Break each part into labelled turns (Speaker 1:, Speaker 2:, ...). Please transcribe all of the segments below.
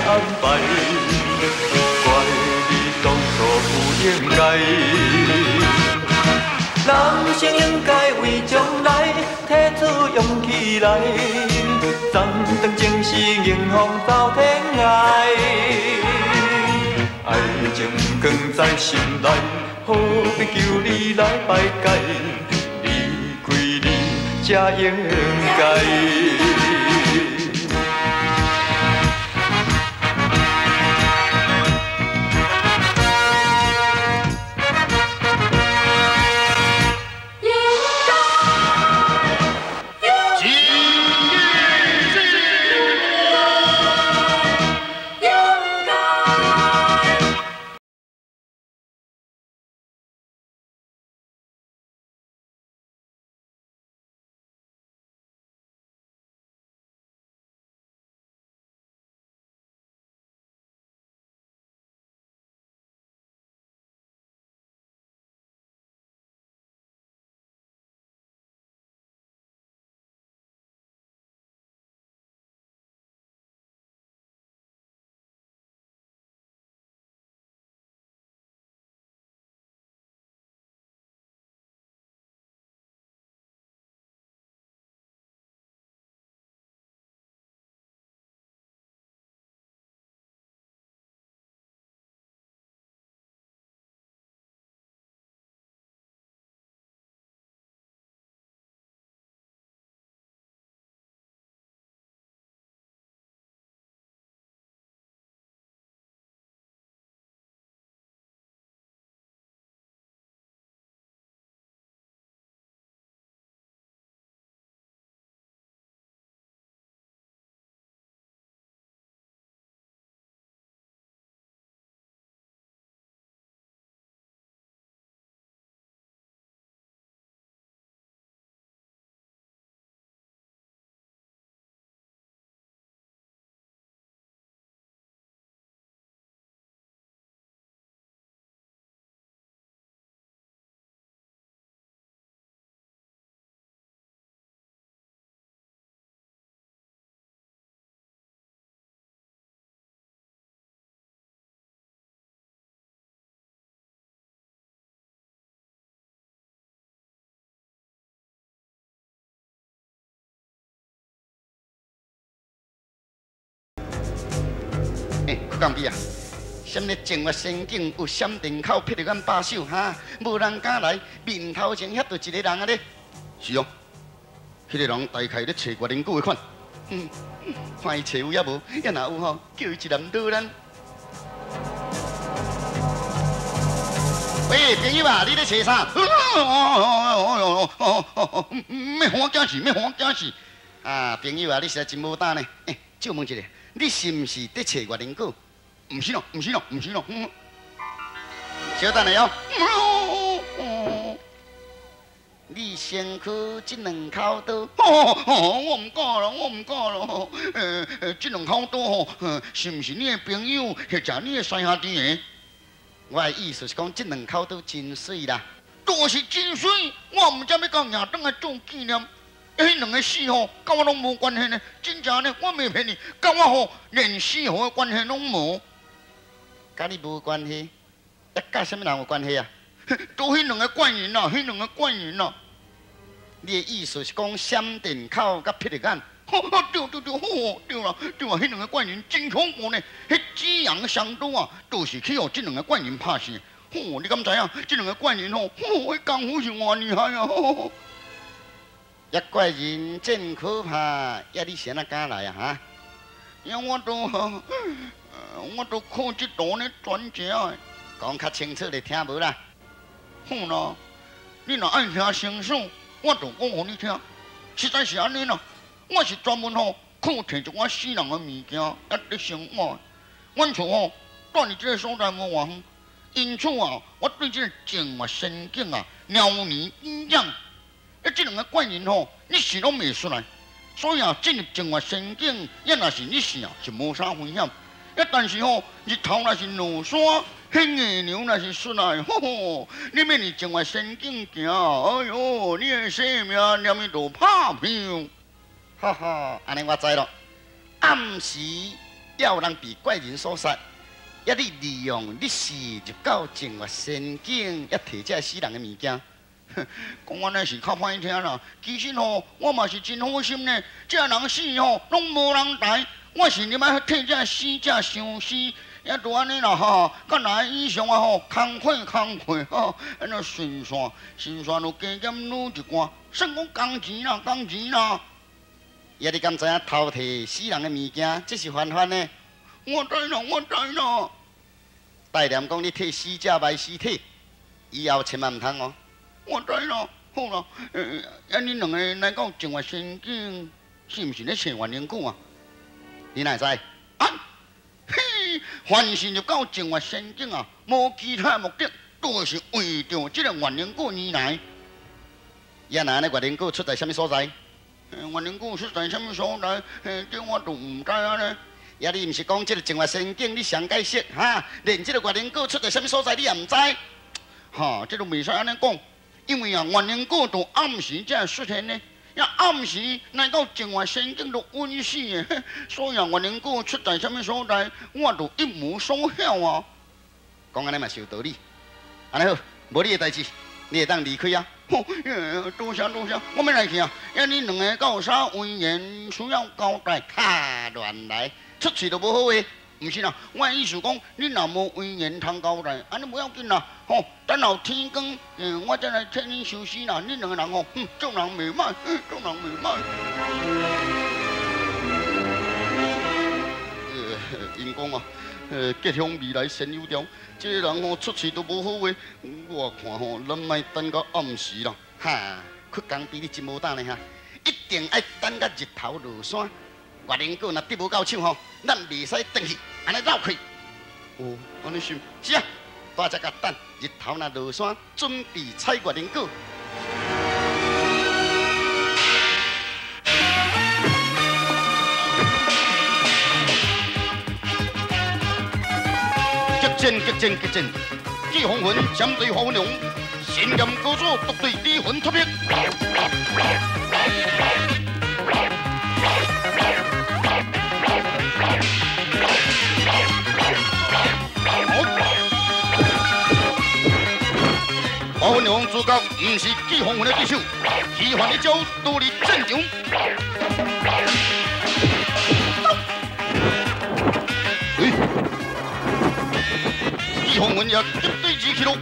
Speaker 1: 安排，怪你当初不应该。人生应该为将来提出勇气来，斩断情丝，迎风走天涯。爱情藏在心内，何必求你来排解？离开你才应该。
Speaker 2: 欸，曲江比啊，啥物净月仙境有闪电口霹雳眼把手哈，无人敢来，面头前遐就一个人啊咧。是哦，彼个人大概咧揣月灵久的款，嗯，看伊揣有抑无，抑若有吼，叫伊一男倒咱。喂，朋友啊，你咧揣啥？欲予我惊死，欲予我惊死！啊，朋友啊，你实在真无胆呢。欸，借问一下，你是毋是伫揣月灵果？毋是咯，毋是咯，毋是咯。嗯，稍等下哦。你身躯这两口刀，我毋敢咯，我毋敢咯。这两口刀吼，是毋是你的朋友或者你的师兄弟的？我的意思是讲，这两口刀真水啦，就是真水。我毋知欲共赢转来做纪念。彼两个死吼，佮我拢无关系呢。真正呢，我袂骗你，佮我吼连丝毫的关系拢无。佮你无关系，抑佮啥物人有关系啊？都彼两个怪人啊，彼两个怪人啊。你的意思是讲闪电口佮霹雳眼？对对对，好对啦对啊，彼两个怪人真恐怖呢。彼紫阳商都啊，就是去予这两个怪人拍死。吼，你敢知影？这两个怪人吼，吼，彼功夫是偌厉害啊！抑怪人真可怕，抑你是按怎敢来啊？哈？因我都靠这图咧转食的。讲较清楚，你听无啦？好啦，你若爱听清楚，我就讲予你听。实在是按呢啦，我是专门吼靠摕一寡死人的物件来伫生活。阮厝吼住伫这个所在无偌远，因此啊，我对这个净月仙境啊了如指掌。啊，这两个怪人吼，你死拢袂出来，所以啊，进入净月仙境，也若是你死啊，是无啥危险。啊，但是吼，日头若是落山，彼月娘若是出来，吼吼，你欲伫净月仙境行，哎哟，你的性命连伊都拍票。哈哈，按呢我知咯。暗时
Speaker 3: 也有人被怪人所殺。抑你利用你是入到淨月仙境，抑提這死人的物件，
Speaker 2: 講按呢是較歹聽啦。其實吼，我嘛是真好心呢。這人死吼，攏無人代，我是入來替這死者相思，也就按呢啦吼。甲若以上啊吼，工課工課吼，按呢順線順線就加減擼一寡，算講工錢啦，工錢啦。
Speaker 3: 抑你敢知影偷提死人的物件，這是犯法呢？
Speaker 2: 我知啦，我知啦。
Speaker 3: 代念講你替死者埋屍體，以後千萬毋通哦。
Speaker 2: 我知啦，好啦，按恁兩个來到淨月仙境，是毋是咧揣萬靈果啊？
Speaker 3: 你哪會知？
Speaker 2: 啊，嘿，凡是入到淨月仙境啊，無其他目的，都是為著這個萬靈果而來。
Speaker 3: 抑若按呢，萬靈果出在啥物所在？
Speaker 2: 萬靈果出在啥物所在？這我就毋知啊咧。
Speaker 3: 抑你毋是講這個淨月仙境你上解釋哈？連這個月靈果出在啥物所在你也毋知？
Speaker 2: 哈，這都袂使按呢講，因為啊，月靈果就暗時才會出現呢，也暗時來到淨月仙境就穩死的，所以啊，月靈果出在啥物所在，我就一無所曉啊。
Speaker 3: 講按呢嘛是有道理。按呢好，無你的代誌，你會當離開啊。
Speaker 2: 好，多謝多謝，我欲來去啊。抑你兩个敢有啥遺言需要交代？
Speaker 3: 哈，亂來。出喙就無好話，
Speaker 2: 毋是啦，我的意思講，你若無遺言通交代，按呢無要緊啦。吼，等候天光，我再來替恁收屍啦。恁兩个人吼，做人袂歹，做人袂歹。
Speaker 3: 𪜶講啊，吉凶未來先有兆，這个人吼出喙都無好話，我看吼，咱莫等到暗時啦。哈，屈工比你真無膽呢哈，一定愛等到日頭落山。月靈果若得無到手吼，咱袂使轉去，按呢繞開。
Speaker 2: 哦，按呢是？
Speaker 3: 是啊，大家共等日頭若落山，準備採月靈果。
Speaker 2: 激戰激戰激戰！季風雲針對華文龍，神劍高手獨對離魂突破。華文龍主角毋是季風雲的對手，虛幻一招獨立戰場。欸，季風雲也急對而去咯。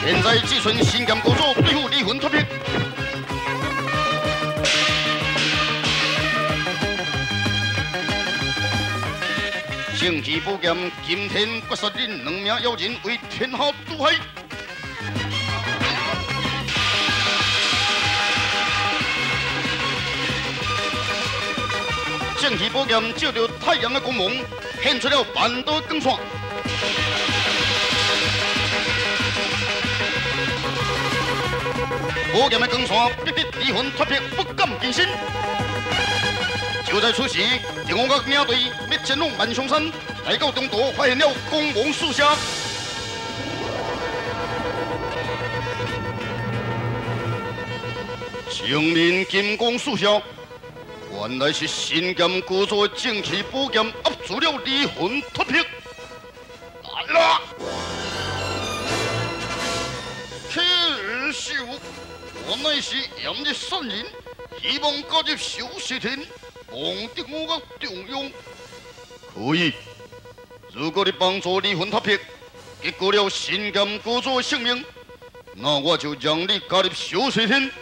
Speaker 2: 現在只剩神劍高手對付離魂突破。聖騎寶劍，今天決殺恁兩名妖人為天下除害。聖騎寶劍照著太陽的光芒，現出了萬道光線。寶劍的光線逼得離魂脫魄，不敢近身。就在此時，鄭王國領隊欲前往萬松山，來到中途發現了光芒四射。正面金光四射，原來是神劍高手的正氣寶劍壓住了離魂脫魄。來啦！天秀，我乃是炎日善人，希望加入小西天。望得我個重用，可以。如果你幫助離魂脫魄，結果了神劍高手的性命，那我就讓你加入小西天，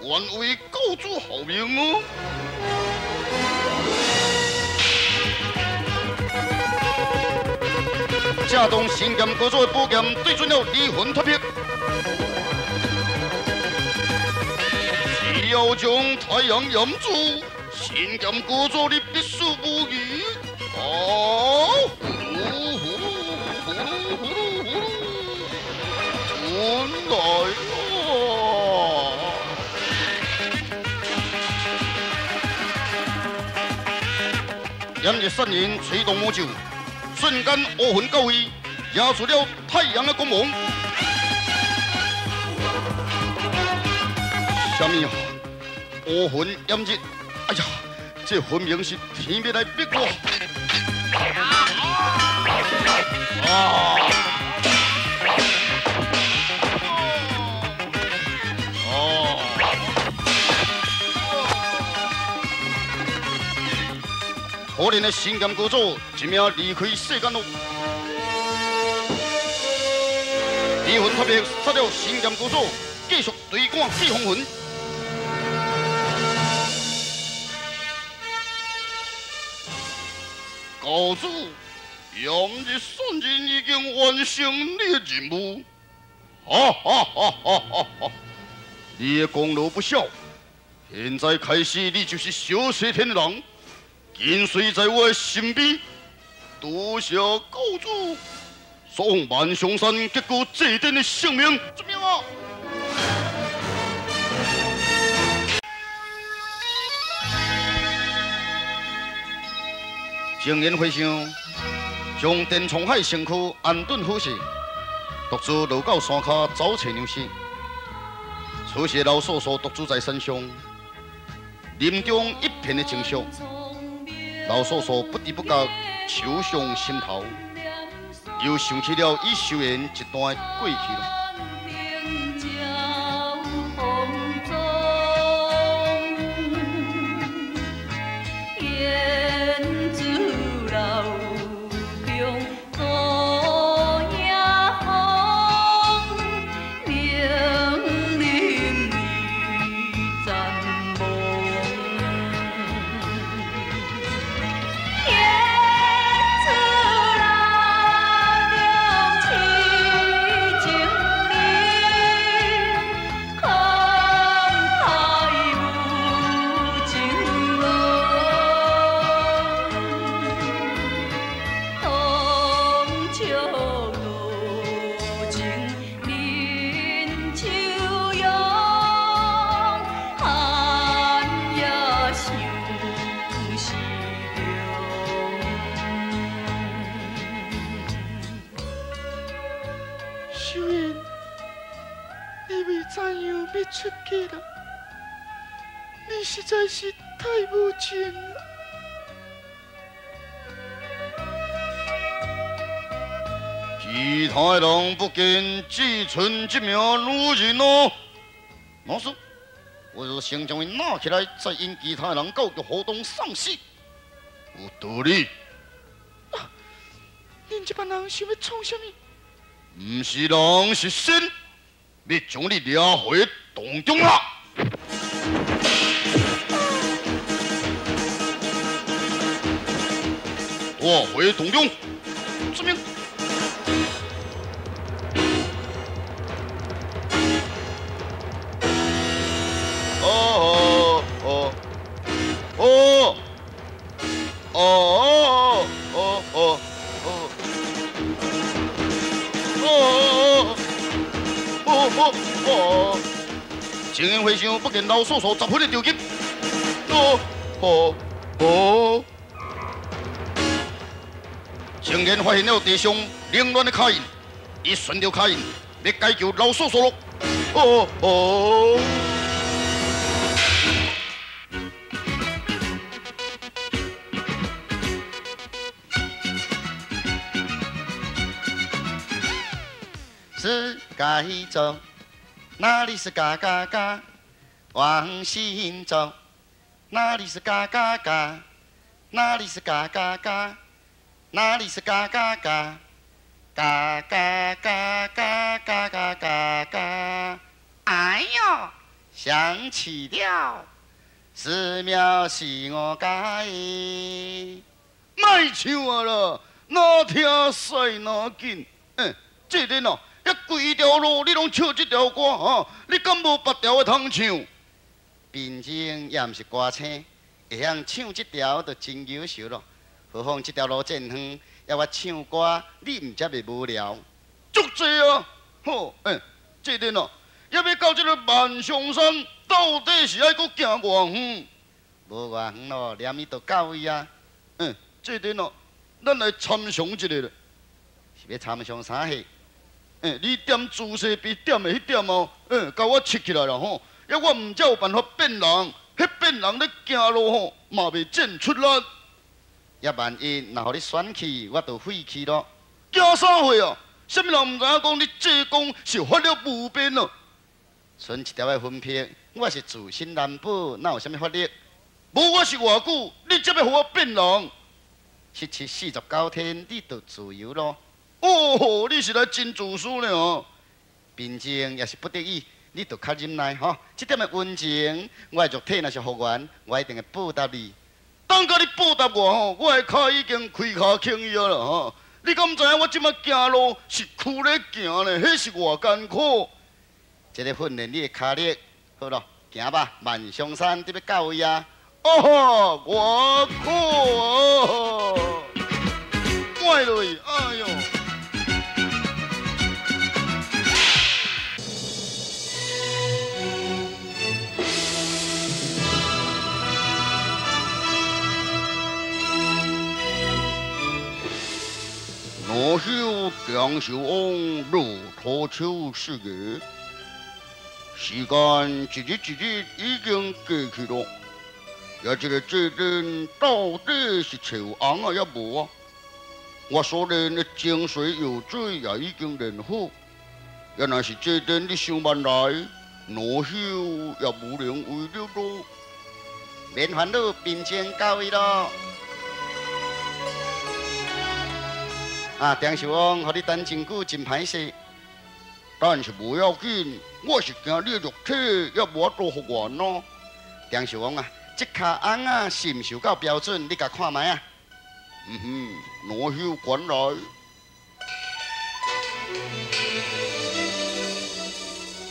Speaker 2: 願為教主效命哦。這當神劍高手的寶劍對準了離魂脫魄，只要將太陽掩住。神劍高手，你必死無疑！啊！呼嚕呼嚕呼嚕呼嚕呼嚕，來啦！炎日善人吹動魔咒，瞬間烏雲到位，壓住了太陽的光芒。啥物啊？烏雲炎日。哎呀，這分明是天欲來逼我。啊！哦！可憐的神劍高祖一命離開世間咯。離魂脫命，殺了神劍高祖，繼續追趕季風雲。高祖，杨日圣人已經完成你的任務，哈哈哈哈哈哈！你的功勞不小，現在開始你就是小西天的人，緊隨在我的身邊。多謝高祖，送萬象山結果祭典的性命。怎麼樣啊？青年和尚将电沧海身躯安顿好势，独自落到山跤走找粮食。此时老素素独自在山上，林中一片的静寂。老素素不知不觉愁上心头，又想起了与秀妍一段的过去了。
Speaker 4: 出家了，你實在是太無情了。
Speaker 2: 其他人不見只剩這名女人咯。老師，我若先將伊拿起來，再引其他人到河東喪死，有道理。
Speaker 4: 啊，恁這班人想欲創啥物？
Speaker 2: 毋是人，是神，欲將你掠回洞中啦！我回洞中，遵命。哦哦哦哦哦哦哦哦哦哦哦！青云和尚不见老素素十分的着急。哦哦哦！青年发现了地上凌乱的脚印，伊顺着脚印欲解救老素素咯。哦哦！
Speaker 3: 是该走，哪裡是嘎嘎嘎？往西走，哪裡是嘎嘎嘎？哪裡是嘎嘎嘎？哪裡是嘎嘎嘎？嘎嘎嘎嘎嘎嘎嘎嘎！哎呦，想起了，寺廟是我家的。
Speaker 2: 莫唱啊啦，哪聽使哪緊。欸，這陣哦。遐規條路你攏唱這條歌吼，你敢無別條的通唱？
Speaker 3: 平靜也毋是歌星，會曉唱這條就真優秀咯。何況這條路這遠，要我唱歌，你毋才袂無聊？
Speaker 2: 足濟啊！好，欸，這陣哦，猶欲到這個萬象山，到底是愛閣行偌遠？
Speaker 3: 無偌遠咯，連伊就到位啊。
Speaker 2: 欸，這陣哦，咱來參詳一下咧。
Speaker 3: 是欲參詳啥貨？
Speaker 2: 欸，你點朱西筆點的彼點哦，欸，共我拭起來啦吼，抑我毋才有辦法變人，彼變人咧行路吼，
Speaker 3: 嘛袂见出力。也万一若予你选去，我就废去咯。惊啥货啊？啥物人毋知影讲你济公是法力无边啊？剩一条的魂魄，我是自身难保，哪有啥物法力？无我是偌久，你才欲予我变人？7749天，你就自由咯。哦，你是来真自私呢哦。贫贱也是不得已，你就较忍耐吼。这点的温情，我的肉体若是复原，我一定会报答你。等到你报答我吼，我的跤已经开跤轻伊啊啦吼。你敢知影我这摆行路是屈咧行呢？彼是偌艰苦。这个训练你的跤力，好咯，行吧。万象山得欲到位啊！哦，偌苦啊！拽落去，哎哟！
Speaker 2: 罗秀长寿王落土丘四月，时间一日一日已经过去咯。也这个这阵到底是找翁仔抑无啊？我所练的精髓药水也已经练好，也若是这阵你伤慢来，罗秀也无能为力咯。
Speaker 3: 免烦恼，平静到位咯。啊，长寿王，予你等真久，真歹势。
Speaker 2: 但是无要紧，我是惊你的肉体也无法度复原咯。
Speaker 3: 长寿王啊，这跤翁仔是毋是有够标准？你共看觅啊。
Speaker 2: 嗯哼，罗秀管来，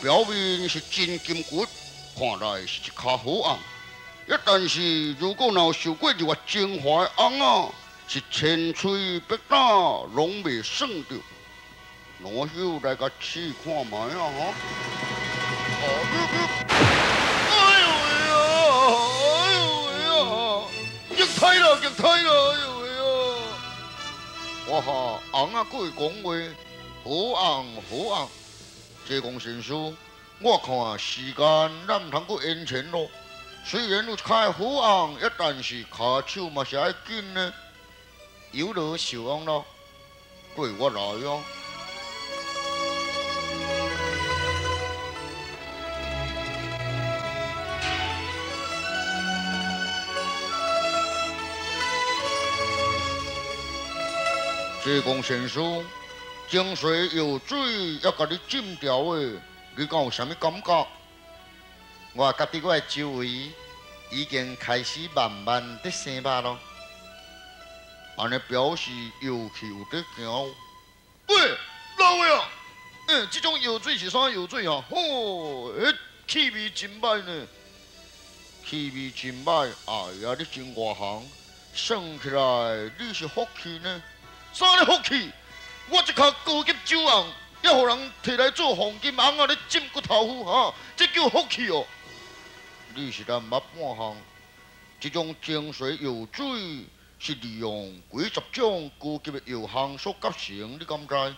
Speaker 2: 表面是真金骨，看来是一跤好翁。一但是如果若有受过日月精华的翁仔，是千锤百打拢袂算著，罗秀来共试看觅啊！吼！哎呦喂啊！哎呦喂啊！激胎啦，激胎啦！哎呦喂啊！哇哈，翁仔阁会讲话，好翁好翁。济公先生，我看时间咱毋通阁延前咯。虽然有一跤好翁，一但是跤手嘛是爱紧呢。
Speaker 3: 有劳寿王咯，
Speaker 2: 对我来啊！济公先生，井水药水也共你浸掉的，你敢有啥物感觉？
Speaker 3: 我觉得我的周围已经开始慢慢伫生肉咯。
Speaker 2: 按呢表示药气有伫行。喂，老魏啊，这种药水是啥药水啊？吼，彼气味真歹呢，气味真歹。哎呀，你真外行，算起来你是福气呢。啥咧福气？我这跤高级酒红，也予人提来做黄金翁仔咧浸骨头夫哈，这叫福气哦。你实在毋捌半项，这种精髓药水。是利用几十种高级的药方所合成，你敢知？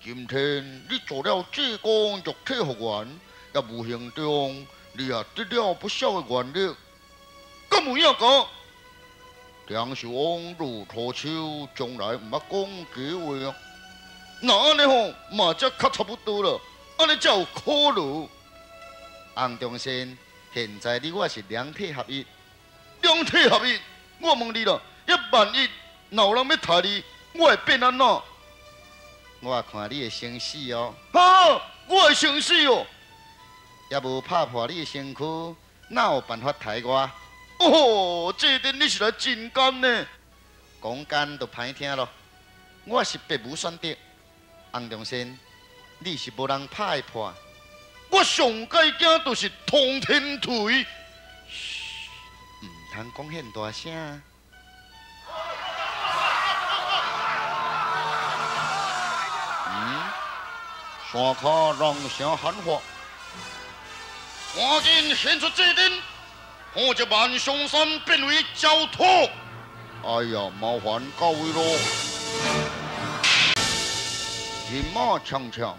Speaker 2: 今天你做了济公肉体复原，也无形中你也得了不少的愿力。敢有影讲？长寿王落土丘从来毋捌讲假话啊！若按呢吼，嘛才较差不多了，按呢才有可能。
Speaker 3: 洪中山，现在你我是两体合一，
Speaker 2: 两体合一，我问你啦。一万一若有人欲杀你，我会变按怎？
Speaker 3: 我看你会先死哦。
Speaker 2: 哈！我会先死哦。
Speaker 3: 也无拍破你的身躯，哪有办法抬我？
Speaker 2: 哦，这阵你是来真干呢？
Speaker 3: 讲干就歹听咯。我是别无选择。洪中山，你是无人拍会破。
Speaker 2: 我上盖惊就是通天锤。
Speaker 3: 嘘，毋通讲遐大声。
Speaker 2: 山跤人声喊话，赶紧献出这阵，好这万象山变为焦土。哎呀，麻烦各位咯。人马强强，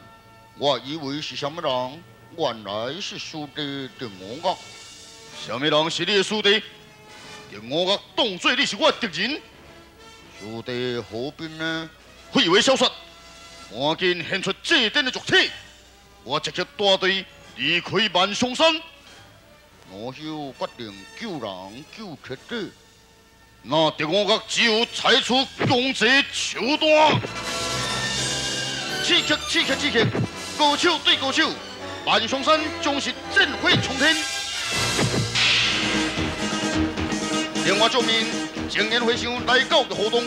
Speaker 2: 我以为是啥物人，原来是师弟郑王啊。啥物人是你的师弟？
Speaker 3: 定我當做你是我的敵人。兄弟何必呢？廢話少說，趕緊獻出祭典的肉體，我即刻帶隊離開萬松山。
Speaker 2: 老朽決定救人救徹底，
Speaker 3: 那狄我閣只有採取強制手段。刺客，刺客，刺客，高手對高手，萬松山將是戰火衝天。另外一面，青年和尚來到的活動。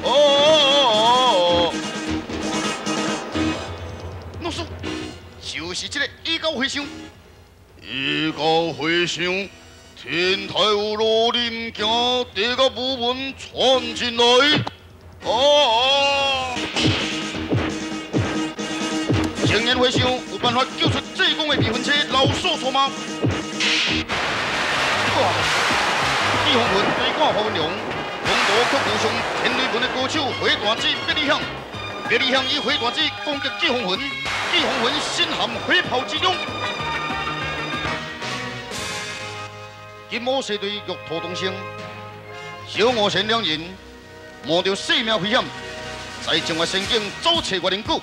Speaker 3: 哦哦哦！老師，就是這個野狗和尚。野狗和尚，天台有路林行，地甲无门傳進來。哦哦！青年和尚有辦法救出濟公的未婚妻老素素嗎？季風雲追趕花文龍，中途卻遇上天雷門的高手火大子別理想，別理想以火大子攻擊季風雲，季風雲身陷火炮之中。金毛獅隊玉兔同生，小五仙兩人冒著生命危險，在情外仙境走找月靈果。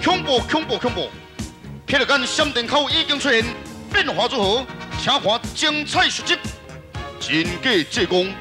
Speaker 3: 恐怖恐怖恐怖！瞥了眼閃電口已經出現，變化如何？請看精彩續集。真假濟公。